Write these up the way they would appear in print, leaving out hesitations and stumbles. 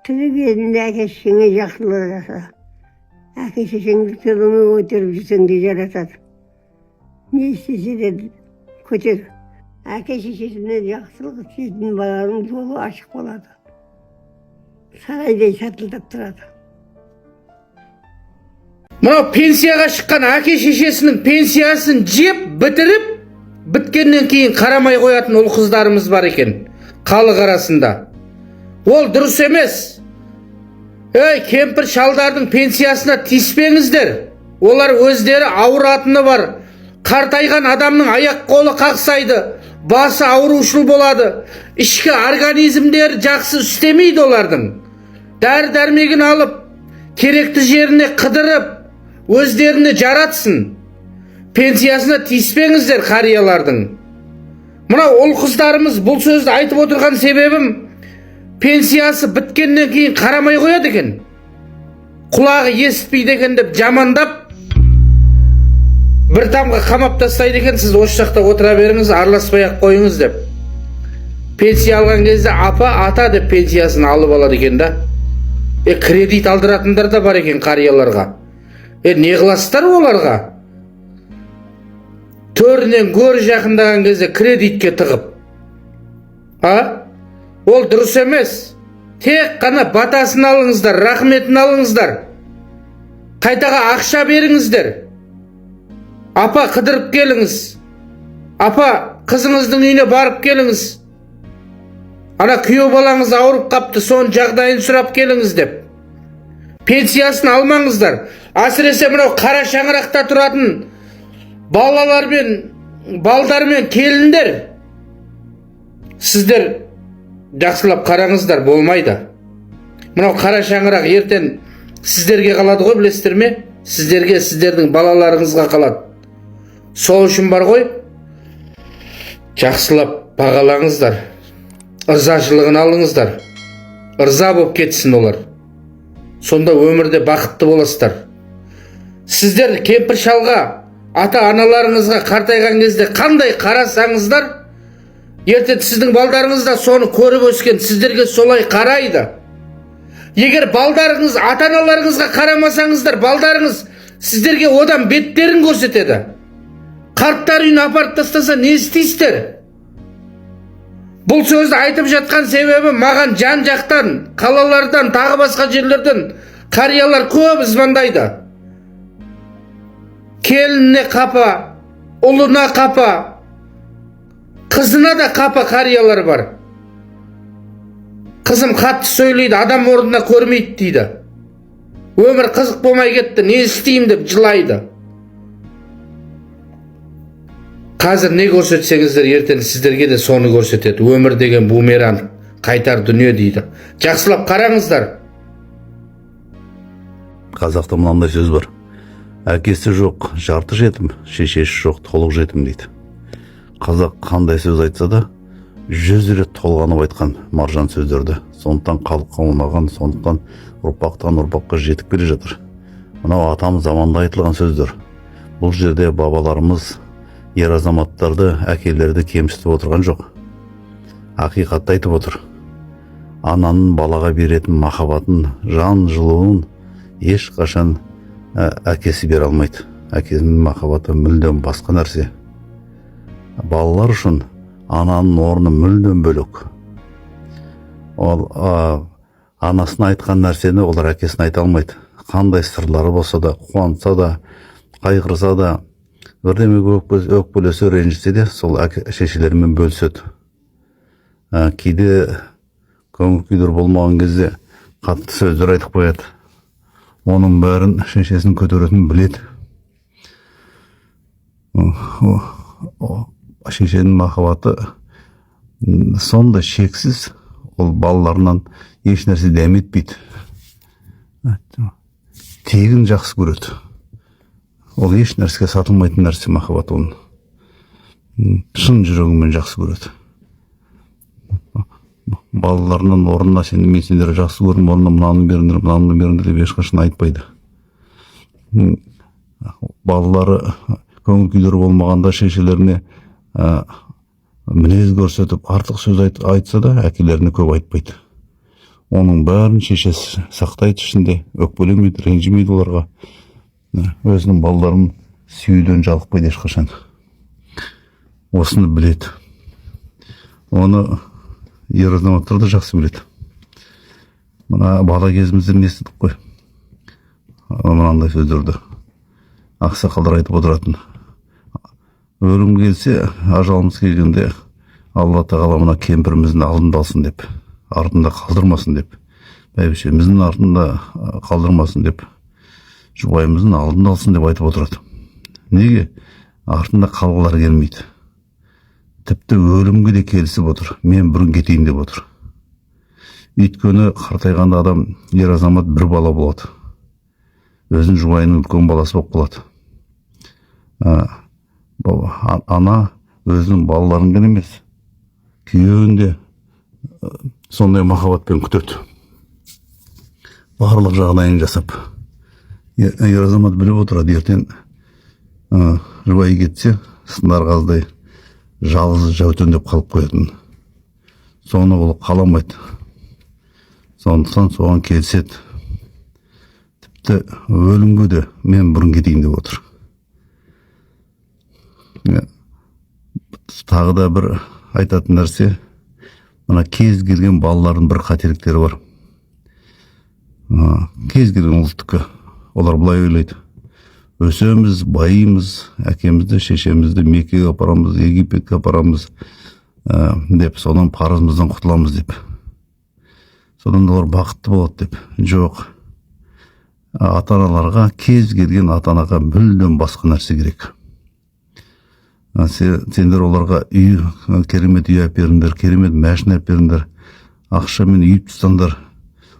Тірі кезінде әке шешеңе жақсылық жаса. Әке шешеңді төбеңе көтеріп жүрсең де жарасады. Не істесе де көтер. Әке шешесіне жақсылық істейтін баланың жолы ашық болады. Сарайдай сатылдап тұрады. Мынау пенсияға шыққан әке шешесінің пенсиясын жеп бітіріп, біткеннен кейін қарамай қоятын ұл қыздарымыз бар екен халық арасында. Ол дұрыс емес. Ей, кемпір шалдардың пенсиясына тиіспеңіздер. Олар өздері ауыратыны бар. Қартайған адамның аяқ қолы қақсайды, басы аурушыл болады, ішкі организмдері жақсы істемейді. Олардың дәрі дәрмегін алып, керекті жеріне қыдырып, өздеріне жаратсын. Пенсиясына тиіспеңіздер қариялардың. Мынау ұл қыздарымыз, бұл сөзді айтып отырған себебім, пенсиясы біткеннен кейін қарамай қояды екен, құлағы естіпейді екен деп жамандап, бір тамға қамап тастайды екен. Сіз осы жақта отыра беріңіз, араласпай ақ қойыңыз деп. Пенсия алған кезде апа, ата деп пенсиясын алып алады екен да. Кредит алдыратындар да бар екен қарияларға. Не қыласыздар оларға? Төрінен гөрі жақындаған кезде кредитке тығып, а ол дұрыс емес. Тек қана батасын алыңыздар, рахметін алыңыздар, қайтаға ақша беріңіздер. Апа, қыдырып келіңіз, апа, қызыңыздың үйіне барып келіңіз, ана күйеу балаңыз ауырып қапты, соның жағдайын сұрап келіңіз деп пенсиясын алмаңыздар. Әсіресе мынау қара шаңырақта тұратын балалар мен балдар мен келіндер, сіздер жақсылап қараңыздар, болмайды. Мынау қара шаңырақ ертең сіздерге қалады ғой, білесіздер ме? Сіздерге, сіздердің балаларыңызға қалады. Сол үшін бар ғой, жақсылап бағалаңыздар, ырзашылығын алыңыздар, ырза болып кетсін олар. Сонда өмірде бақытты боласыздар. Сіздер кемпір шалға, ата аналарыңызға қартайған кезде қандай қарасаңыздар, ертең сіздің балдарыңыз да соны көріп өскен, сіздерге солай қарайды. Егер балдарыңыз, ата аналарыңызға қарамасаңыздар, балдарыңыз сіздерге одан беттерін көрсетеді. Қарттар үйіне апарып тастаса, не істейсіздер? Бұл сөзді айтып жатқан себебі, маған жан жақтан, қалалардан, тағы басқа жерлерден қариялар көп звондайды. Келініне қапа, ұлына қапа, қызына да қапа қариялар бар. Қызым қатты сөйлейді, адам орнына көрмейді дейді, өмір қызық болмай кетті, не істеймін деп жылайды. Қазір не көрсетсеңіздер, ертең сіздерге де соны көрсетеді. Өмір деген бумеранг, қайтар дүние дейді. Жақсылап қараңыздар. Қазақта мынандай сөз бар: әкесі жоқ жарты жетім, шешесі жоқ толық жетім дейді. Қазақ қандай сөз айтса да, 100 рет толғанып айтқан маржан сөздерді. Сондықтан халыққа ұнаған, сондықтан ұрпақтан ұрпаққа жетіп келе жатыр. Мынау атам заманда айтылған сөздер. Бұл жерде бабаларымыз ер азаматтарды, әкелерді кемсітіп отырған жоқ, ақиқатты айтып отыр. Ананың балаға беретін махаббатын, жан жылуын ешқашан әкесі бере алмайды. Әкесінің махаббаты мүлдем басқа нәрсе. Балалар үшін ананың орны мүлдем бөлек. Ол анасына айтқан нәрсені олар әкесіне айта алмайды. Қандай сырлары болса да, қуанса да, қайғырса да, бірдемеге өкпелесе, ренжісе де, сол әке шешелерімен бөліседі. Кейде көңіл күйлер болмаған кезде қатты сөздер айтып қояды. Оның бәрін шешесінің көтеретінін біледі. Шешенің махаббаты сондай шексіз, ол балаларынан еш нәрсе дәметпейді, тегін жақсы көреді. Ол еш нәрсеге сатылмайтын нәрсе махаббат. Оның шын жүрегімен жақсы көреді. Балаларынан орнына сен, мен сендерді жақсы көрдім, орнына мынаны беріңдер, мынаны беріңдер деп ешқашан айтпайды. Балалары көңіл күйлері болмағанда шешелеріне мінез көрсетіп, артық сөз айтса да, әкелеріне көп айтпайды. Оның бәрін шешесі сақтайды ішінде, өкпелемейді, ренжімейді оларға. Өзінің балаларын сүюден жалықпайды ешқашан. Осыны біледі. Оны ер азаматтар да жақсы біледі. Мына бала кезімізден естідік қой мынандай сөздерді. Ақсақалдар айтып отыратын. Өлім келсе, ажалымыз келгенде, Алла тағала мына кемпіріміздің алдында алсын деп, артында қалдырмасын деп, бәйбішеміздің артында қалдырмасын деп, жұбайымыздың алдында алсын деп айтып отырады. Неге? Артында қалғылары келмейді. Тіпті өлімге де келісіп отыр. Мен бұрын кетейін деп отыр. Өйткені қартайғанда адам, ер азамат бір бала болады. Өзінің жұбайының үлкен баласы болып қалады. Ана өзінің балаларын ғана емес, күйеуін де сондай махаббатпен күтеді. Барлық жағдайын жасап. Ер азамат біліп отырады, ертең жұбайы кетсе, сынар қаздай жалғыз жәутеңдеп қалып қоятын. Соны ол қаламайды. Сондықтан соған келіседі. Тіпті өлімге де мен бұрын кетейін деп отыр. Тағы да бір айтатын нәрсе, мына кез келген балалардың бір қателіктері бар. Кез келген ұлттікі. Олар былай ойлайды: өсеміз, байимыз, әкемізді, шешемізді Меккеге апарамыз, Египетке апарамыз деп, содан парызымыздан құтыламыз деп, содан олар бақытты болады деп. Жоқ, ата аналарға, кез келген ата анаға мүлдем басқа нәрсе керек. Сендер оларға үй, керемет үй әперіңдер, керемет машина әперіңдер, ақшамен үйіп тастаңдар,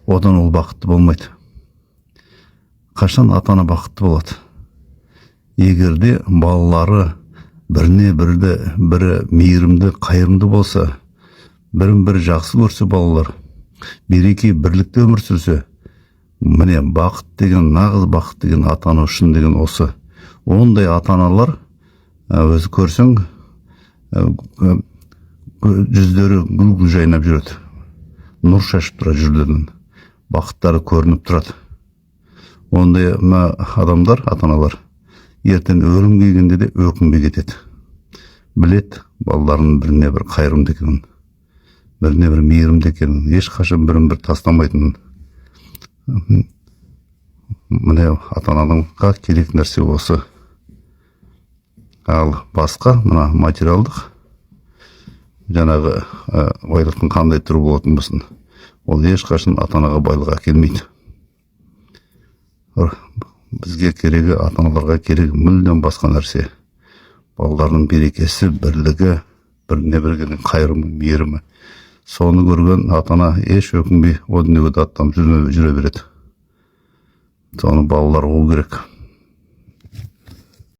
одан ол бақытты болмайды. Қашан ата ана бақытты болады? Егер де балалары біріне бірі мейірімді, қайырымды болса, бірін бірі жақсы көрсе, балалар береке бірлікте өмір сүрсе, міне, бақыт деген, нағыз бақыт деген ата ана үшін деген осы. Ондай ата аналар өзі көрсең, жүздері гүл гүл жайнап жүреді, нұр шашып тұрады жүздерінен, бақыттары көрініп тұрады. Ондай мына адамдар, ата аналар ертең өлім келгенде де өкінбей кетеді. Білет балаларының біріне бір қайырымды екенін, біріне бір мейірімді екенін, ешқашан бірін бір тастамайтынын. Міне, ата анаға керек нәрсе осы. Ал басқа мына материалдық жаңағы байлықтың қандай түрі болатын болсын, ол ешқашан ата анаға байлық әкелмейді. Бізге керегі, ата аналарға керегі мүлдем басқа нәрсе: балалардың берекесі, бірлігі, біріне бірінің қайырымы, мейірімі. Соны көрген ата ана еш өкінбей о дүниеге де аттанып жүре береді. Соны балалар ұғу керек.